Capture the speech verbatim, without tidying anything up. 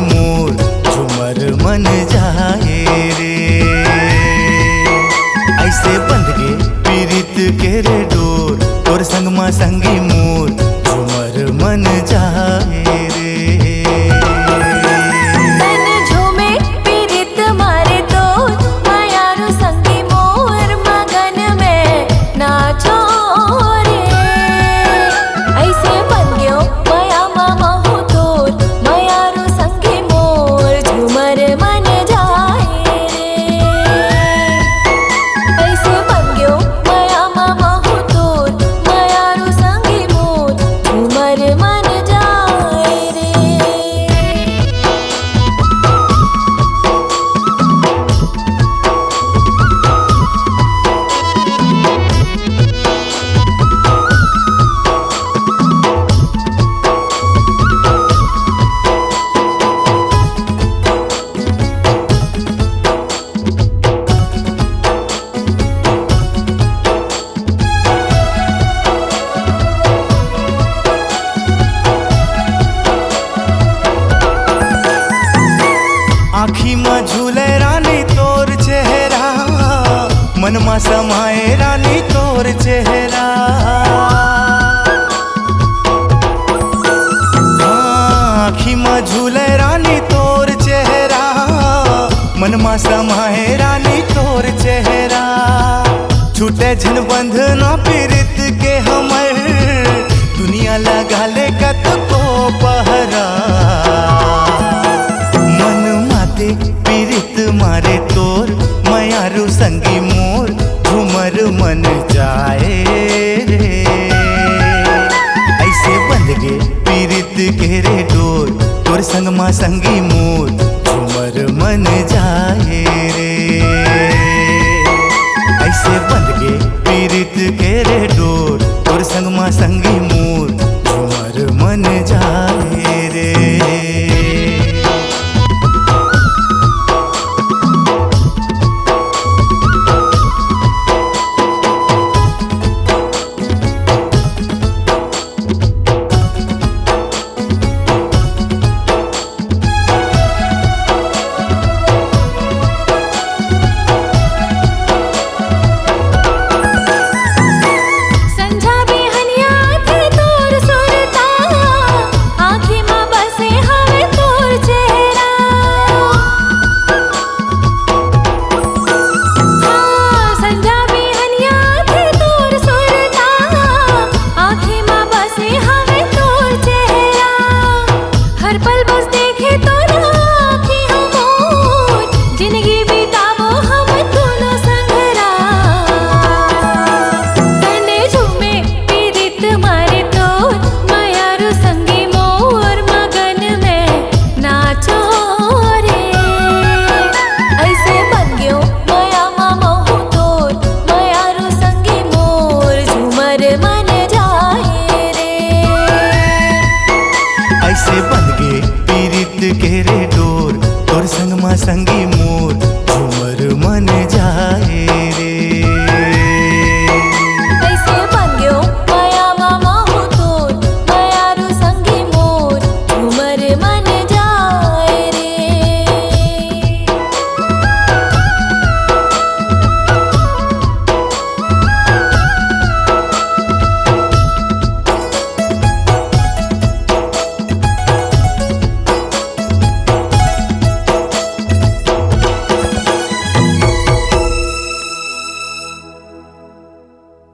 मोर झूमर मन जाए रे। ऐसे बंध गे पीरित के रे डोर, तोर संग मा संगी मोर झूमर मन जाए रे। तन झूमे पीरित मारे तोर, मयारू संगी मोर मगन में नाचो रे। ऐसे बन गयो मया मा महू तोर, मयारू संगी मोर झूमर मन जाए रे। ऐसे बन गयो मया मा महू तोर, मयारू संगी मोर झूमर मन जाए रे। आँखी म झूले रानी तोर चेहरा, मन म समाए रानी तोर चेहरा। हाँ, आँखी म झूले रानी तोर चेहरा, मन म समाए रानी तोर चेहरा। छूटे झन बंधना पीरित के हमर, दुनिया लगा ले कतको पहरा। मन माते पीरित मारे तोर, मयारू संगी मोर झूमर मन जाए रे। ऐसे बंध गे पीरित के रे डोर, तोर संग मा संगी मोर झूमर मन जाए रे। ऐसे बंध गे पीरित के रे डोर, तोर संग मा संगी मोर झूमर मन जाए रे। संझा बिहनिया के तोर सुरता, आँखी म बसे हवे तोर चेहरा। हाँ, संझा बिहनिया के तोर सुरता, आँखी म बसे हवे तोर चेहरा। हर पल बस देखे तोर आँखी हमोर, जिंदगी बिताबो हम दूनो संघरा। तने झूमे पीरित मारे तोर, मयारू संगी मोर मगन में नाचो रे। ऐसे बन गयो मया मा महू तोर, मयारू संगी मोर झूमर मन जाए रे। ऐसे बन गे पीरित के रे डोर, तोर संग मा संगी मोर झूमर मन जाए